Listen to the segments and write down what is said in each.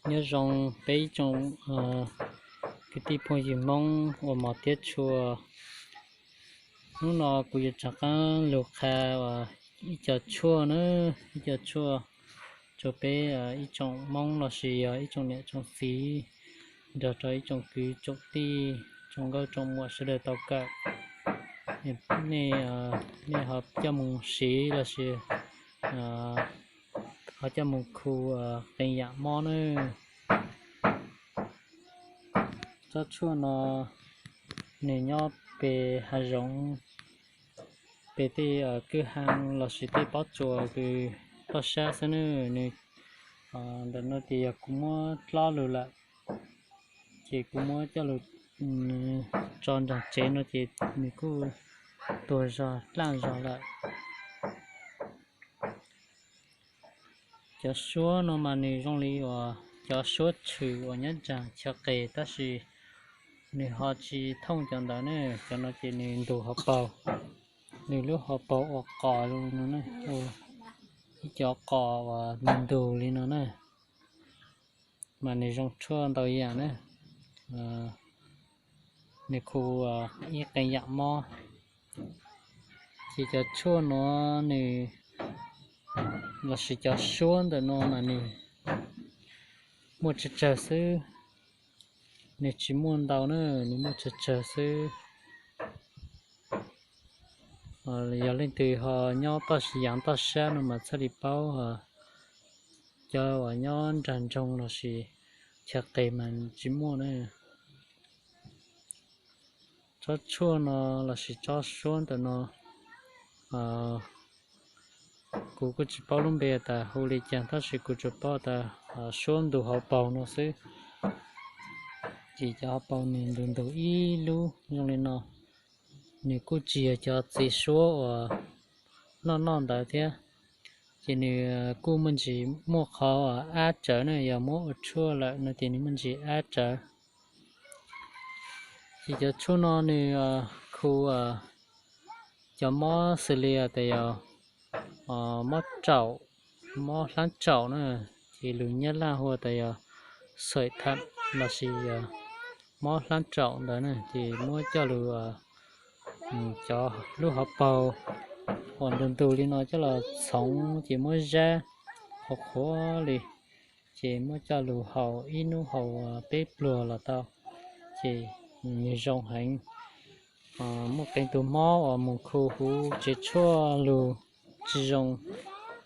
Nyob zoo peb ib tsoom kwv tij phooj ywg Hmoob uas hmov thiab tshua. Hnub no kuv yuav rov qab lug qha ib co tshuaj na, ib co tshuaj rau peb ib tsoom Hmoob los sis yog ib tsoom niam tsoom txiv, nrog rau ib tsoom kwv tsoom tij, tsoom nkauj tsoom muam sawv daws tau kawm. Nej, nej ho coj mus siv los sis ho coj mus khu qee yam mob na. Tsob tshuaj no nws nyob pem hav zoov, pem tej kwj ha los sis tej pob tsuas kws toj sab xwb na. Nws, ntawm no ces yog kuv muab dlob lug lawm, ces kuv muab coj lug tso nraag tsev no ces nws kuj tuag zog dlaaj zog lawm. Cov suab no mas nws zoo li uas cov suab tshwm uas nyob nraag chaw qis, tab sis nws ho tsis thooj cov ntawd ne. Cov no ces nws ntug hauv paug, nws lub hauv paug ua qos li no, ib cov qos uas ntug ntug li no na, mas nws zoo tshuaj ntau yam na. Nws khu ib qee yam mob. Ces cov tshuaj no nws, los sis cov suab ntawm no mas nws muaj tsawg tsawg xwb, nws tsis muaj ntau na, nws muaj tsawg tsawg xwb. Yog leej twg ho nyob toj yaav toj sab no mas txhaj li paub, cov uas nyob nraag nroog los sis chaw qis mas tsis muaj na. Tsob tshuaj no los sis tsob suab ntawm no, kuv kuj tsis paub lub npe tas hu li cas, tab sis kuv tsuas paub tas suab ntug hauv paug no xwb. Ces cov hauv paug nws ntug ntug ib lub zoo li no. Nws kuj tsis yog cov txiv suab uas loj loj ntawd thiab. Ces nws kuj muaj ntsis muaj qhov uas ab rawv na, yog muab ua tshuaj lawm no ces nws muaj ntsis ab rawv. Ces cov tshuaj no nws khu cov mob xws li tas yog mob raum, mob hlaab raum na, ces lus Nyab Laj hu tas yog sởi thận los sis mob hlaab raum ntawd na, ces muab coj lug cov lub hauv paug uas ntug ntug li no coj los txhoov ces muab zab qhuav qhuav li, ces muab coj lug haus ib hnub haus peb pluag los tau, ces nws zoo heev. Muaj qee tug mob uas mus khu huv tsev tshuaj lug tsis zoo,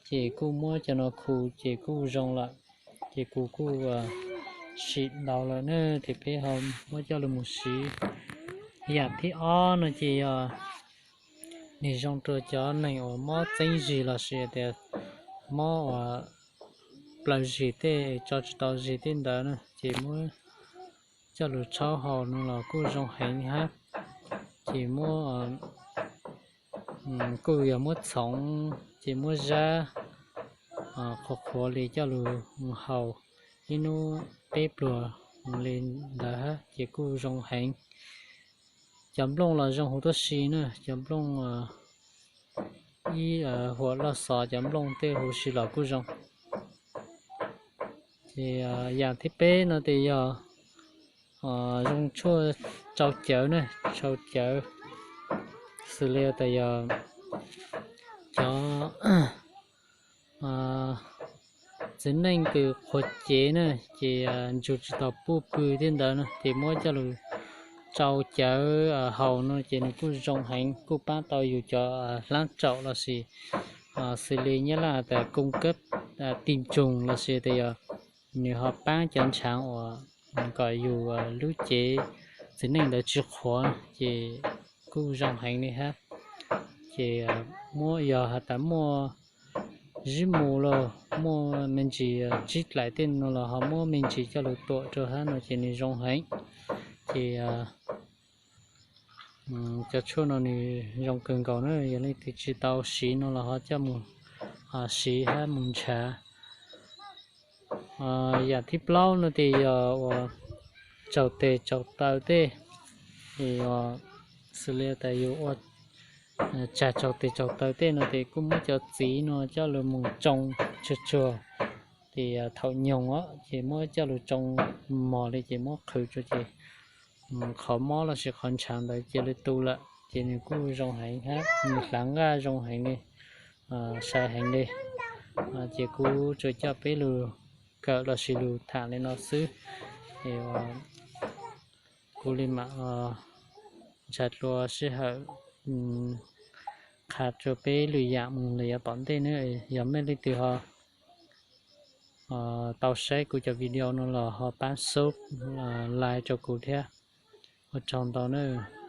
ces kuj muab cov no khu ces kuj zoo lawm, ces kuv kuj sim ntau lawm na, ces peb ho muab coj lug mus siv. Yam thib ob no ces yog nws zoo rua cov neeg uas mob txeeb zig los sis tias mob uas plaws zig tej, tso tsis tau zig tej ntawd na, ces muab coj lug tshaub haus no los kuj zoo heev hab. Ces muab, kuj yog muab txhoov ces muab zab qhuav qhuav li coj lug haus ib hnub peb pluag li ntawd hab ces kuj zoo heev. Cov nplooj los zoo huv tib si na, cov nplooj ib huam loj xov cov nplooj tej huv si los kuj zoo. Ces yam thib peb no ces yog zoo tshuaj tsau cawv na, tsau cawv xws li tas yog cov txiv neej kws qhuav cev na, ces ntsug tsis tau puj pw tej ntawd na, ces muab coj lug tsau cawv haus no ces nws kuj zoo heev, kuj paab tau yug cov hlaab raum los sis xws li Nyab Laj tas cung cấp tinh trùng los sis tas yog nws ho paab cov ntshav uas kom yug lub cev txiv neej ntawd tsis qhuav, ces kuj zoo heev li hab. Ces muab yog has tas muaj zib mu los muaj me ntsis tsib dlaim tej no los ho muab me ntsis coj lug tuam rau hab no ces nws zoo heev. Ces cov tshuaj no nws zoo kawg nkaus na, yog leej twg tsis tau siv no los ho coj mus siv hab mus ntshav. Yam thib plaub no ces yog uas tsaug tes tsaug taw tej, es xws li tas yus ua tsag tsaug tes tsaug taw tej no ces kuj muab cov txiv no coj lug mus tsoo tsuag tsuag, Ces thaum nyoog os ces muab coj lug tsoo mog li ces muab qhwv rua ces qhov mob lossis qhov ntshav ntawd cia li tu lawm ces nws kuj zoo heev hab nws hlav nqaj zoo heev li, sai heev li. Ces kuv tsuas coj peb lug kawm lossis lug tham li no xwb. Es kuv li mam ntshaw dlua sij hawm qha rua peb lwm yaam moog lawm yav tom ntej nawb. Yog mej leej twg ho tau saib kuv cov video no los ho pab sub, like rua kuv thiab. Ua tsaug ntau nawb.